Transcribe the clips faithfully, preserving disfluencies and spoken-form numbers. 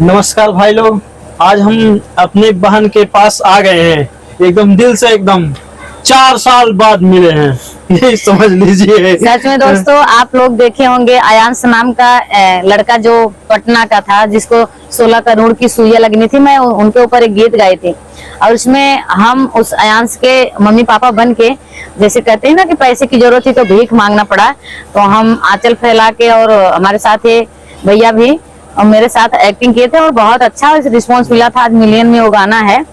नमस्कार भाई लोग, आज हम अपने बहन के पास आ गए हैं, एकदम दिल से, एकदम चार साल बाद मिले हैं। यही समझ लीजिए। सच में दोस्तों, आप लोग देखे होंगे अयांश नाम का, अ, लड़का जो पटना का था, जिसको सोलह करोड़ की सुइयां लगनी थी, मैं उ-, उनके ऊपर एक गीत गाई थी और उसमें हम उस अयांश के मम्मी पापा बन के, जैसे कहते हैं ना कि पैसे की जरूरत थी तो भीख मांगना पड़ा, तो हम आंचल फैला के और हमारे साथ ये भैया भी और मेरे साथ एक्टिंग किए थे और बहुत अच्छा रिस्पॉन्स मिला था। आज मिलियन में वो गाना है,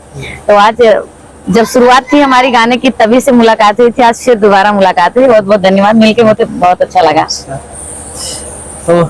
तो आज जब शुरुआत थी हमारी गाने की, तभी से मुलाकात हुई थी, आज फिर दोबारा मुलाकात हुई। बहुत बहुत धन्यवाद, मिलके मुझे बहुत अच्छा लगा। तो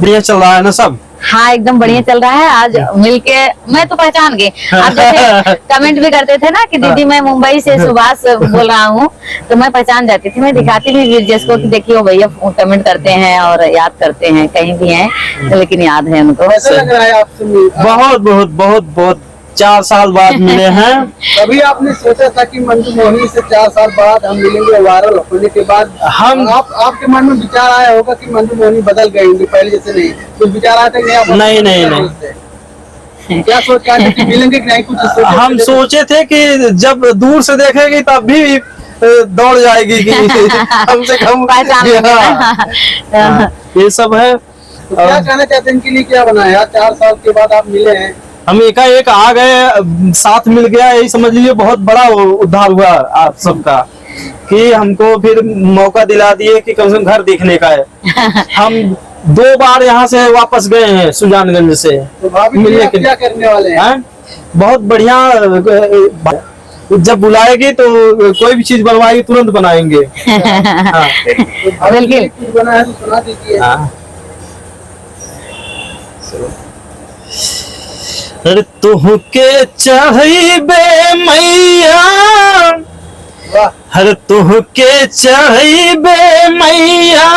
बढ़िया चल रहा है ना सब? हाँ, एकदम बढ़िया चल रहा है। आज मिलके मैं तो पहचान गई। आप जैसे कमेंट भी करते थे ना कि दीदी, मैं मुंबई से सुभाष बोल रहा हूँ, तो मैं पहचान जाती थी। मैं दिखाती थी जिसको कि देखिए, वो भैया कमेंट करते हैं और याद करते हैं, कहीं भी हैं, लेकिन याद है उनको। कैसा लग रहा है आपसे मिलकर? बहुत, बहुत, बहुत, बहुत, चार साल बाद मिले हैं। कभी आपने सोचा था कि मंजू मोहिनी से चार साल बाद हम मिलेंगे, वायरल होने के बाद? हम आप, आपके मन में विचार आया होगा कि मंजू मोहिनी बदल गई होंगी, पहले जैसे नहीं, कुछ विचार आया था कि नहीं, आप नहीं, नहीं, नहीं। क्या सोच के आए थे कि मिलेंगे कि नहीं, कुछ सोचे हम थे? सोचे थे कि जब दूर से देखेगी तब भी, अ, दौड़ जाएगी कि कम से कम पहचान लेंगे। हाँ, हाँ, ये सब है। तो क्या और कहना चाहते हैं इनके लिए, क्या बना है? आज चार साल के बाद आप मिले हैं। हम एकाएक आ गए, साथ मिल गया, यही समझ लीजिए बहुत बड़ा उ-, उद्धार हुआ आप सबका, कि हमको फिर मौका दिला दिए कि कम से कम घर देखने का है। हम दो बार यहाँ से वापस गए हैं सुजानगंज से तो भाभी जी, मिलने आप के लिए। क्या करने वाले हैं? हैं? बहुत बढ़िया, अ, जब बुलाएगी तो कोई भी चीज बनवाएगी, तुरंत बनाएंगे। हाँ। तो भाभी जी, बिल्कुल। कुछ बना है तो सुना दीजिए। हाँ। अरे तुहके चढ़इबे मैया, वाह। अरे तुहके चढ़इबे मैया,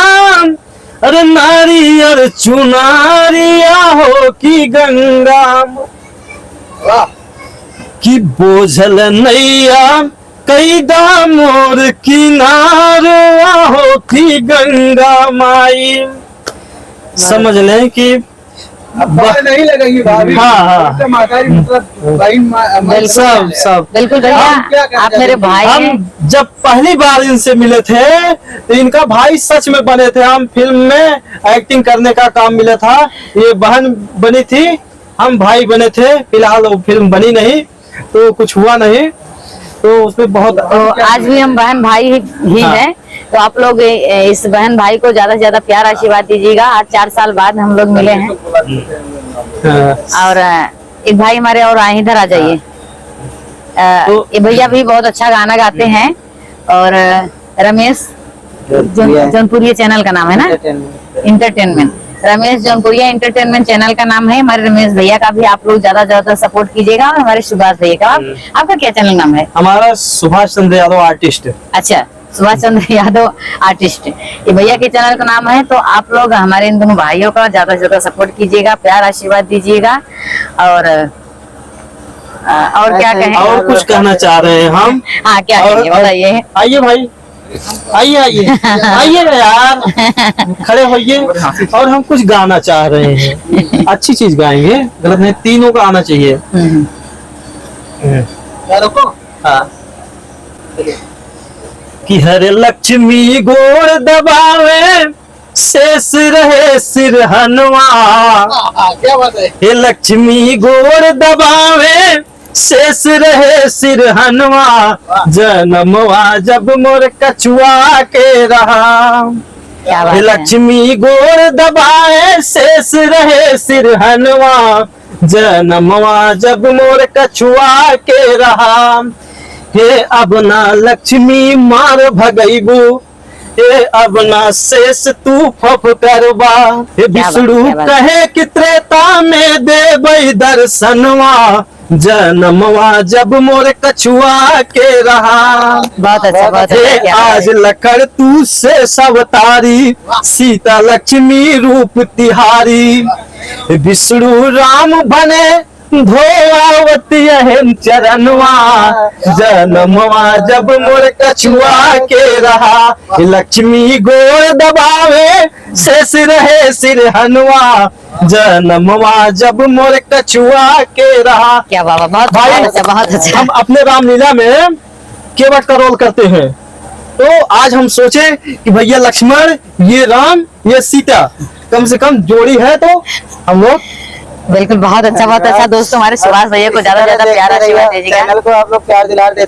अरे नारियर चुनारिया हो कि गंगा, वाह। कि बोझल नैया कैदा मोर किनार हो कि गंगा माई। समझ लें कि अब पता नहीं लगेगी भाभी। हाँ, हाँ। उनका महतारी मतलब भाई मा-, मतलब बिल्कुल। सब, सब। बिल्कुल भैया, हम क्या कहते आप मेरे हैं? भाई हैं। हम जब पहली बार इनसे मिले थे, तो इनका भाई सच में बने थे। हम फिल्म में एक्टिंग करने का काम मिला था, ये बहन बनी थी, हम भाई बने थे। फिलहाल वो फिल्म बनी नहीं, तो कुछ हुआ नहीं, तो उसमें बहुत तो आज भी हम बहन भाई ही, ही हाँ। हैं। तो आप लोग ए-, ए-, इस बहन भाई को ज्यादा से ज्यादा प्यार आशीर्वाद दीजिएगा। आज चार साल बाद हम लोग मिले हैं। हाँ। और, अ, एक भाई हमारे और आए, इधर आ जाइए। हाँ। अ, तो ये भैया भी बहुत अच्छा गाना गाते हैं। और, अ, रमेश जौन-, जौनपुरिया। जौनपुरिया चैनल का नाम है ना? Entertainment. Entertainment. Ramesh Jaunpuriya entertainment channel का नाम है। हमारे रमेश भैया का भी आप लोग ज्यादा से ज्यादा सपोर्ट कीजिएगा और हमारे सुभाष भैया का। आप, हम्म। आपका क्या चैनल नाम है? हमारा सुभाष चंद्र यादव आर्टिस्ट। अच्छा, सुभाष चंद्र यादव आर्टिस्ट, ये भैया के चैनल का नाम है। तो आप लोग हमारे इन दोनों भाइयों का ज्यादा से ज्यादा सपोर्ट कीजिएगा, प्यार आशीर्वाद दीजिएगा। और, अ, और क्या कहें? और कुछ कहना चाह रहे हैं हम। हाँ, क्या और, कहेंगे, और बताइए। आइए भाई, आइए, आइए, आइए ना यार, खड़े होइए। और हम कुछ गाना चाह रहे हैं, अच्छी चीज गाएंगे, गलत नहीं, तीनों का आना चाहिए। हम्म। हम्म। हाँ। कि हरे लक्ष्मी गोड़ दबावे, शेष रहे सिरहनवा। हाँ, हाँ, क्या बात है। हे लक्ष्मी गोड़ दबावे, शेष रहे सिरहनवा, वाह। जनमवा जब मोर कछुआ के रहा। क्या बात हे है। लक्ष्मी गोड़ दबाए, शेष रहे सिरहनवा, जनमवा जब मोर कछुआ के रहा। हे अब ना लक्ष्मी मार भगैबू, ए अब ना शेष तू फफकरबा। हे क्या बात, विष्णु क्या बात। कहे कि त्रेता में देबै दर्शनवा, जनमवा जब मोर कछुआ के रहा। बहुत अच्छा, बहुत अच्छा, हे क्या बात। आज लकड़ तू शेष अवतारी, सीता लक्ष्मी रूप तिहारी। विष्णु राम बने धोआवत यहन चरनवा, जनमवा जब मोर कछुआ के रहा। लक्ष्मी गोड़ दबावे, शेष रहे सिरहनवा, जनमवा जब मोर कछुआ के रहा। क्या बाबा, बहुत, भाई, बहुत अच्छा, बहुत अच्छा। हम अपने रामलीला में केवट का रोल करते हैं, तो आज हम सोचे कि भैया लक्ष्मण, ये राम, ये सीता, कम से कम जोड़ी है तो हम लोग। बिल्कुल, बहुत अच्छा, बहुत अच्छा। दोस्तों, हमारे सुभाष भैया को ज्यादा से ज्यादा प्यार, आशीर्वाद दीजिएगा। चैनल को आप लोग प्यार दुलार देते